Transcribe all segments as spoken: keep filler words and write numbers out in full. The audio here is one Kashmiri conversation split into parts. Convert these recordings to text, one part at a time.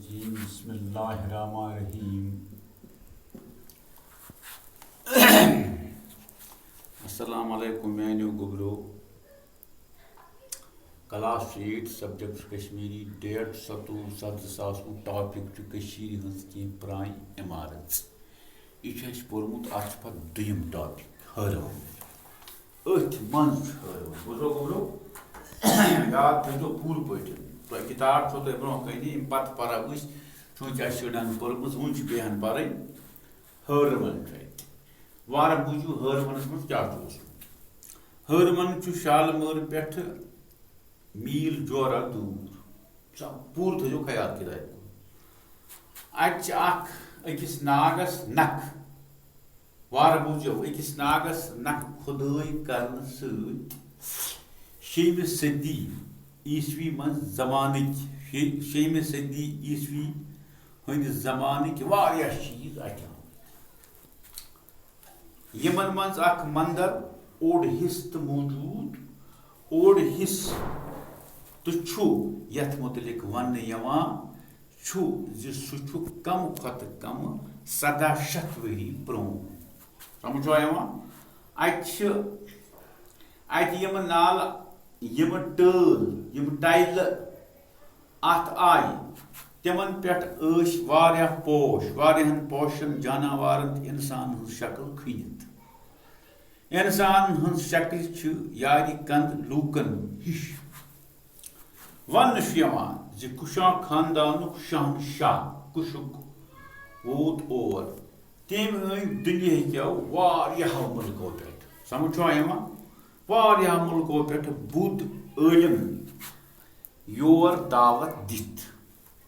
بسم اللہ الرحمن الرحیم۔ السلام علیکم میانیو گوٚبرو۔ کلاس ایٹ، سبجیکٹ چھُ کشمیری، ڈیٹ ستووُہ ستھ زٕ ساس وُہ، ٹاپک چھُ کٔشیٖرِ ہٕنٛز کینٛہہ پرٛانہِ عمارژ۔ یہِ چھُ اَسہِ پوٚرمُت، اَتھ چھُ پتہٕ دوٚیِم ٹاپک ہٲروَن۔ أتھۍ منٛز چھُ ہٲروَن۔ بوٗزو گوٚبرو؟ یاد تھٲیزیو پوٗرٕ پٲٹھۍ۔ تۄہہِ کِتاب چھو تۄہہِ برونٛہہ کَنہِ، ییٚمہِ پتہٕ پَرو أسۍ۔ چوٗنٛکہِ اَسہِ چھِ شُرٮ۪ن پٔرمٕژ، وۄنۍ چھِ بیٚیہِ ہن پَرٕنۍ۔ ہٲروَن چھُ اَتہِ۔ وارٕ بوٗزِو ہٲروَنَس منٛز کیٛاہ چھُ اوسمُت۔ ہٲروَن چھُ شالمٲرۍ پٮ۪ٹھٕ میٖل جورا دوٗر۔ سا-، پوٗرٕ تھٲیزیو خیال کِتابہِ کُن۔ اَتہِ چھِ اَکھ، أکِس ناگَس نَکھ۔ وارٕ بوٗزِو، أکِس ناگَس نَکھ کھُدٲے کرنہٕ سۭتۍ شیٚیِمہِ صدی عیسوی منٛز زمانٕکۍ، شے-، شیٚیِمہِ صدی عیسوی ہٕنٛدِ زمانٕکۍ واریاہ چیٖز اَتھِ آمٕتۍ۔ یِمن منٛز اکھ مندر اوٚڑ حصہٕ تہٕ موٗجوٗد، اوٚڑ حصہٕ تہٕ چھُ، یتھ مُتعلق وننہٕ یِوان چھُ زِ سُہ چھُ کم کھۄتہٕ کم سداہ شیٚتھ ؤری پرٛون۔ سمجھ چھُوا یِوان؟ اتہِ چھِ، اتہِ یِم نالہٕ، یِم ٹٲلۍ، یِم ٹایلہٕ، اتھ آیہِ۔ تِمن پٮ۪ٹھ ٲسۍ واریاہ پوش، واریاہن پوشن، جاناوارن تہٕ انسانن ہٕنٛز شکل کھٔنِتھ۔ انسانن ہٕنٛز شکلہِ چھِ یارِ کند لوٗکن ہِش۔ وننہٕ چھُ یِوان زِ کُشان خاندانُک شہنشاہ کُشُک ووت اور۔ تٔمۍ أنۍ دُنیاہکیو واریاہو مُلکو پٮ۪ٹھ، سمجھ چھُوا یِوان؟ واریاہو مُلکو پٮ۪ٹھ بُدھ عٲلِم یور دعوت دِتھ۔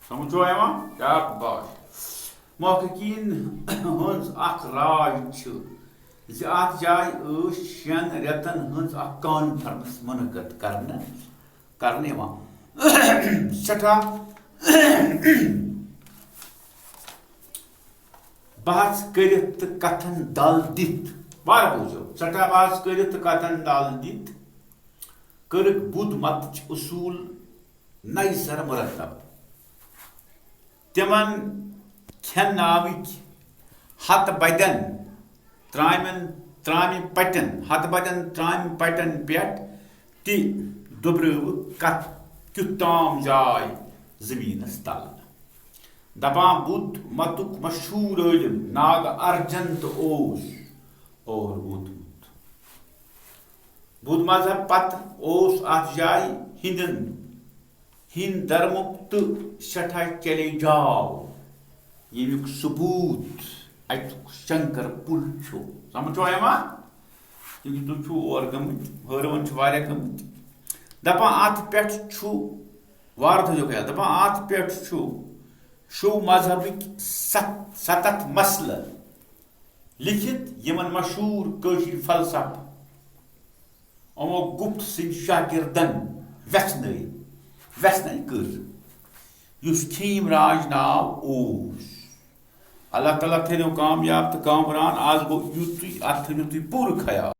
سمجھ چھُوا یِوان؟ شاباش۔ محققین ہٕنٛز اکھ راے چھِ زِ اتھ جایہِ ٲس شٮ۪ن رٮ۪تن ہٕنٛز اکھ کانفرنس منعقد کرنہٕ، کرنہٕ یِوان۔ سٮ۪ٹھاہ بحث کٔرِتھ تہٕ کتھن دل دِتھ، وارٕ بوٗزِو، سٮ۪ٹھاہ بحث کٔرِتھ تہٕ کتھن دل دِتھ کٔرٕکھ بُدھ متٕچ اصوٗل نَیہِ سرٕ مرتب۔ تِمن کھٮ۪ناوٕکۍ ہتہٕ بدٮ۪ن ترامٮ۪ن، ترامہِ پٹٮ۪ن، ہتہٕ بدٮ۪ن ترامہِ پٹٮ۪ن پٮ۪ٹھ تہِ دُبرٲوٕکھ کتھ کیُتھ تام جاے زٔمیٖنس تل۔ دپان بُدھ متُک مشہوٗر عٲلِم ناگ ارجنت اوس اور ووتمُت۔ بُدھ مذہب پتہٕ اوس اتھ جایہِ ہیٚنٛدٮ۪ن، ہیٚنٛدۍ دھرمُک تہٕ سٮ۪ٹھاہ چیلنج آو، ییٚمیُک ثبوٗت اتیُک شنکر پُل چھُ۔ سمجھ چھُوا یِوان؟ کیونکہ تُہۍ چھِو اور گٔمٕتۍ، ہٲروَن چھِ واریاہ گٔمٕتۍ۔ دپان اتھ پٮ۪ٹھ چھُ، وارٕ تھٲیزیو خیال، دپان اتھ پٮ۪ٹھ چھُ شِو مذہبٕکۍ ست-، ستتھ مسلہٕ لیکھِتھ، یِمن مشہوٗر کٲشِر فلسفہٕ یِمو گُپت سٕنٛدۍ شاگردن وٮ۪ژھنٲوۍ، وٮ۪ژھنٲوۍ کٔر، یُس کھیٖم راج ناو اوس۔ اللہ تعالیٰ تھٲینو کامیاب تہٕ کامران۔ آز گوٚو یُتُے، اتھ تھٲینو تُہۍ پوٗرٕ خیال۔